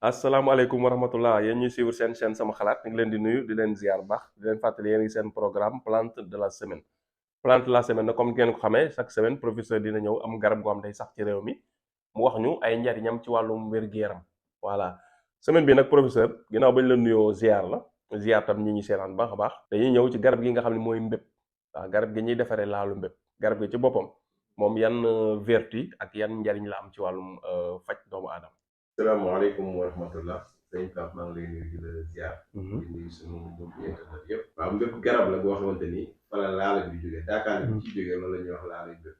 asalaamaaleykum wa rahmatullah yéen ñuy suivre seen chaîne sama xalaat ñu ngi leen di nuyu di leen ziar baax di leen fàttali yéen ngi seen programme plante de la semaine. Plante de la semaine nag comme ngeen ko xamee chaque semaine professeur dina ñëw am garab goo am day sax ci réew mi mu wax ñu ay njariñam ci wàllum wér-gu-yaram. voilà semaine bi nag professeur ginnaaw bañ la nuyoo ziar la ziar tam ñi ñi seetaan baax a baax dañuy ñëw ci garab gi nga xam ne mooy mbépp. waaw garab gi ñuy defaree laalu mbépp garab gi ci boppam moom yan vertu ak yan njariñ la am ci wàllum faj doomu aadama. salaamaaleykum wa rahmatullah sëñ Pape maa ngi lay nuyu di la ziar. di nuyu sunu mbokku internet yëpp. waaw mbépp garab la boo xamante ni fa la laala bi di jógee daakaane bi ci jógee loolu la ñuy wax laala mbépp.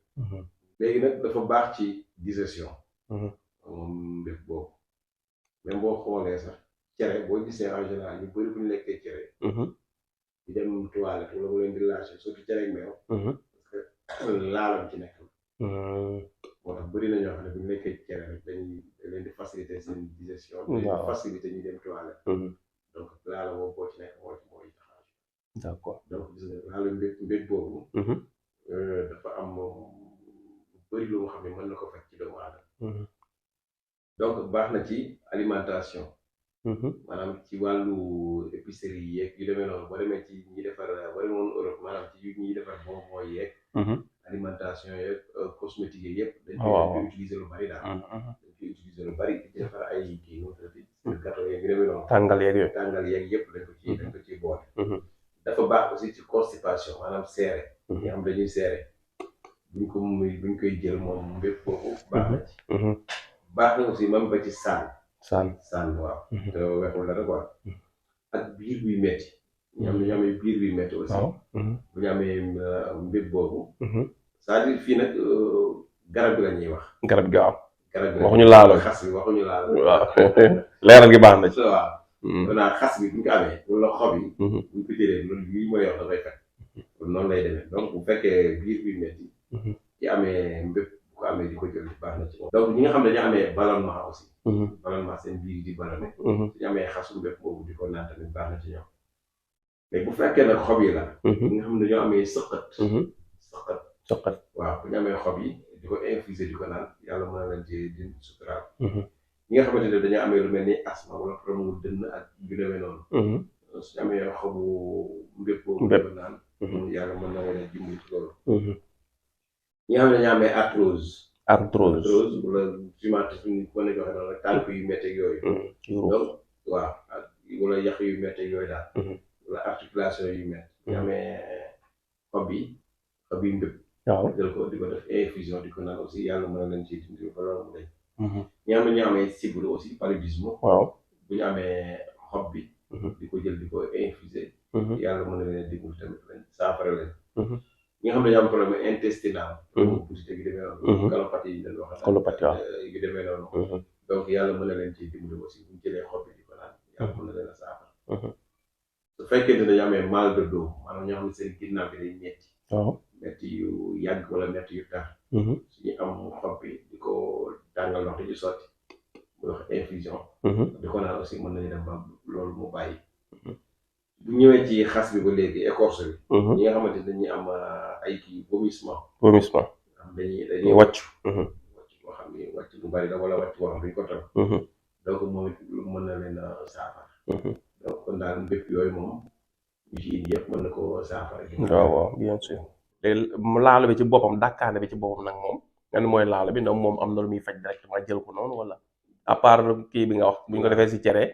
léegi nag dafa baax ci digestion. moom mbépp boobu même boo xoolee sax cere boo gisee en général ñu bëri bu ñu lekkee cere. di dem toilette wala mu leen di lâché surtout cere ak meew. parce que laalam ci nekk. moo tax bëri na ñoo xam ne bu ñu lekkee cere rek dañuy leen di faciliter seen digestion. waaw faciliter ñu dem toilette. donc laala boobu boo ci nekk mooy taxaw. d'accord donc gis nga laala mbég boobu. dafa am lu bëri lu nga xam ne mën na ko fekk ci doomu aadama. donc baax na ci alimentation. maanaam ci wàllu épicerie yi yeeg yu demee noonu boo demee ci ñi defar boo demoon Europe maanaam ci ñi defar bonbon yeeg. alimentation yeeg cosmétique yi yëpp. dañ koy utiliser lu bari daal. dañ koy utiliser lu bari di defar ay kii gâteau yeeg yu demee noonu. tàngal yeeg yooyu tàngal yeeg yëpp dañ ko ciy boole. dafa baax aussi ci constipation maanaam seere. ñi xam dañuy seere buñ koy jël moom mbépp boobu baax na ci. baax na aussi même ba ci saan waaw. te weexul la rek quoi. ak biir buy metti ñu xam ne ñu amee biir buy metti aussi. bu ñu amee mbépp boobu. c'est-à-dire fii nag garab bi la ñuy wax. garab gi waaw. garab bi waxuñu laalo xas bi waxuñu laalo. waaw leeral gi baax na ci. waaw. maanaam xas bi bu ñu ko amee wala xob yi. bu ñu ko jëlee loolu lii mooy wax dafay fekk. noonu lay demee donc bu fekkee biir buy metti ci amee mbépp bu ko amee di ko jël baax na ci moom. donc ñi nga xam ne dañu amee ballonnement aussi. ballonnement seen biir di ballonné. suñu amee xasu mbépp boobu di ko naan tamit baax na ci ñoom. mais bu fekkee nag xob yi la. ñi nga xam ne dañoo amee sëqat. soqat waaw bu ñu amee xob yi di ko infuser di ko naan yàlla mën na leen ci di suturaal. ñi nga xamante ne dañoo amee lu mel ni asthme wala problème mu dënn ak yu demee noonu. suñu amee xobu mbépp boobu di ko naan. yàlla mën na leen dimbali ci loolu. ñi nga xam ne dañoo amee arthrose wala rhumatisme mën nañu waxee noonu rek tànk yu métteeg yooyu. donc waaw wala yàq yu métteeg yooyu daal. wala articulation yu métti. ñu amee xob yi mbépp. waaw jël ko di ko def infusion di ko naan aussi yàlla mën na leen ciy dimbali ba loolu mu dañ. ñi xam ne ñu amee sibiru aussi paludisme. waaw bu ñu amee xob bi. di ko jël di ko infuser. yàlla mën na leen dimbali tamit leen saafara leen. ñi nga xam ne dañoo am problème intestinal. poussité gi demee noonu. colopathie yi dañ wax. colopathie waaw yu demee noonu. donc yàlla mën na leen ciy dimbali aussi bu ñu jëlee xob bi di ko naan yàlla mën na leen a saafara. su fekkee ne dañoo amee mal de dos maanaam ñoo xam ne seen ginnaaw bi day metti. waaw metti yu yàgg wala metti yu tar. suñu am xob bi di ko tàngal ndox di ci sotti muy wax infusion. di ko naan aussi mën nañu dem ba loolu mu bàyyi. bu ñëwee ci xas bi ba léegi écorce bi. ñi nga xamante dañuy am ay kii vomissement. am dañuy wàcc. wàcc boo xam ni wàcc bu bari la wala wàcc boo xam duñ ko tam. donc moom it lu mën na leen a saafara. donc kon daal mbépp yooyu moom ñu ci indi yëpp mën na ko saafara. waaw bien sûr. léegi laalo bi ci boppam dàkkaane bi ci boppam nag moom nga ne mooy laalo bi ndax moom am na lu muy faj directement jël ko noonu wala à part kii bi nga wax bu ñu ko defee si cere.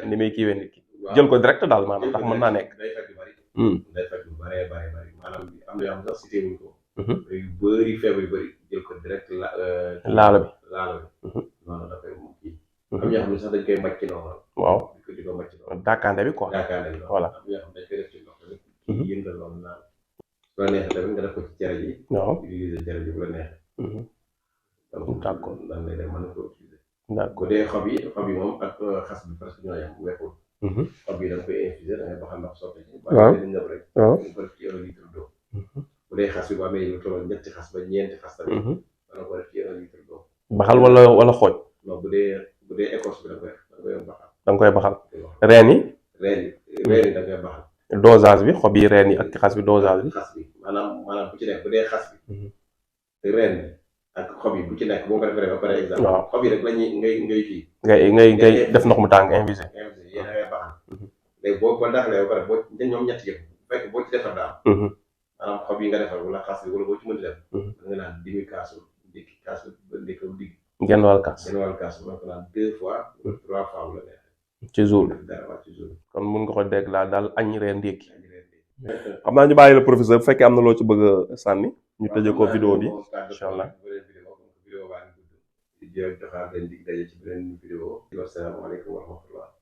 ni muy kiiwee nit ki. jël ko direct daal maanaam ndax mën naa nekk. day faj lu bari. day faj lu bari maanaam am na yoo xam sax cité wuñ ko. yu bëri feebar yu bëri jël ko direct laalo bi. noonu dafay moom kii. am ñoo xam ne sax dañ koy màcc noonu. waaw di ko màcc noonu. dàkkaande bi quoi. dàkkaande bi voilà. am ñoo xam ne dañ koy def ci ndox tamit. yëngal loolu naan. bu la neexee tamit nga def ko ci cere ji. waaw utiliser cere ji bu la neexee. d'accord dan lay def mën na ko utiliser. d'accord bu dee xob yi moom ak xas bi presque ñoo yem weexul. xob yi da nga koy infuser da ngay baxal ndox sotti ci. waaw dañuy ñëw rek. waaw ñu ko def ci 1 litre d'eau. bu dee xas bi bu amee lu toll ñetti xas ba ñeenti xas tamit. mën na ko def ci 1 litre d'eau. baxal wala xooj. non bu dee écorce bi da nga koy baxal. da nga koy baxal. reen yi. reen yi da ngay baxal. dosage bi xob yi reen yi ak xas bi dosage bi. xas bi maanaam bu ci nekk bu dee xas bi. reen bi ak xob yi bu ci nekk boo ko defaree ba pare exemple. waaw xob yi rek la ñuy ngay kii. ngay def ndox mu tàng infusé. yéen a ngay baxal. léegi boo daxalee ba pare boo ñoom ñett yëpp bu fekk boo ci defar daal. maanaam xob yi nga defar wala xas bi wala boo ci mën di def. da nga naan demi kaasu ndékki kaasu ba ndékki bu digg. genn wàll kaas. genn wàll kaas mën ko naan 2 fois 3 fois bu la neexee. ci jour dara waa ci jour. kon mun nga ko dégg daal añ reer ndékki. xam naa ñu bàyyi la professeur bu fekkee am na loo ci bëgg a sànni. ñu tëjee ko vidéo bi incha allah. vidéo baa ngi gudd. di joxaat leen dig daje ci beneen vidéo. asalaamaaleykum wa rahmatullah.